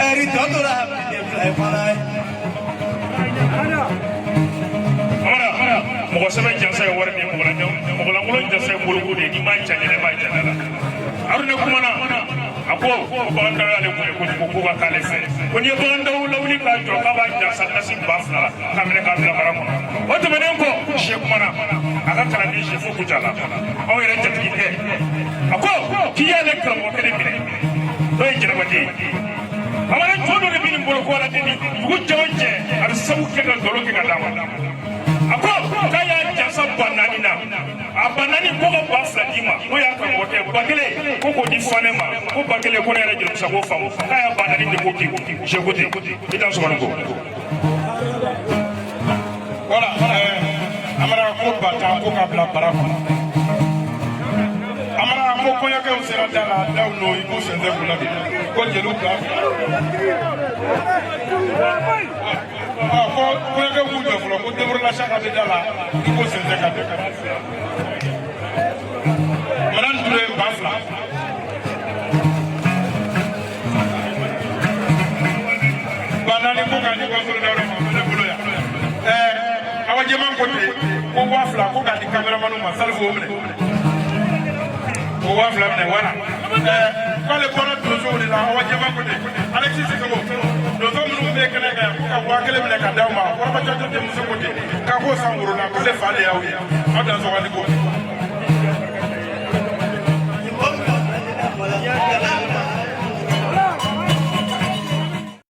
Sɛri tɔ tora den fila ye fana ye. Amara, mɔgɔ sɛbɛ jansa ye wari de ye, mɔgɔlankolon jansa ye boloko de ye. N'i m'a ja ɲɛna, i b'a ja da la. Aruna kumana, a ko ko bagan daw y'ale bonya kojugu, k'u ka k'ale fɛ, ko n'i ye bagan daw lawuli k'a jɔ, k'a b'a jansa nasi 2000 la k'a minɛ k'a bila bara kɔnɔ. O tɛmɛnen kɔ, sɛ kumana, a ka kalanden sɛ fo Kucala, anw yɛrɛ jatigikɛ, a ko k'i y'ale karamɔgɔ kelen minɛ, n'o ye jɛnɛbaden ye. Amara, jɔ dɔ de bɛ nin bolo ko ala deli, dugu jɛ o jɛ, a bɛ sabu kɛ ka nkalon kɛ ka d'a ma. A ko k'a y'a jansa 4000 na, a 4000 ko ka 2000 d'i ma, n'o y'a karamɔgɔkɛ 1000 ko k'o di fanɛ ma, ko 1000 ko ne yɛrɛ jelimusa k'o faamu, k'a y'a 4000 de ko k'i je ko ten i t'an sɔgɔni ko. Voilà, Amara ko 10 000 ko ka bila bara kɔnɔ. Amara ko kɔɲɔkɛw sera da la, daw n'o i ko sɛnsɛn k'u labɛn ko jeliw bila. Ko kɔɲɔkɛw k'u jɔ fɔlɔ, ko denborola saka bɛ da la i ko sɛnsɛn ka bɛn. Madame Touré 2000. 4000 ko k'a di kɔnsolo dawuda ma, o bɛ ne bolo yan. Awa jɛman ko ten ko 2000 ko k'a di kameramaniw ma, Salifu o minɛ. O 2000 minɛ wala. K'ale bɔra donsow de la, awa jɛman ko ten. Alexis Sissoko, donso minnu bɛ kɛnɛ kan yan, ko ka 1000 minɛ ka d'aw ma. Waraba Cɔcɔ denmuso ko ten k'a k'o san woro la, k'ale fa de y'aw ye. Aw dansɔgɔli ko.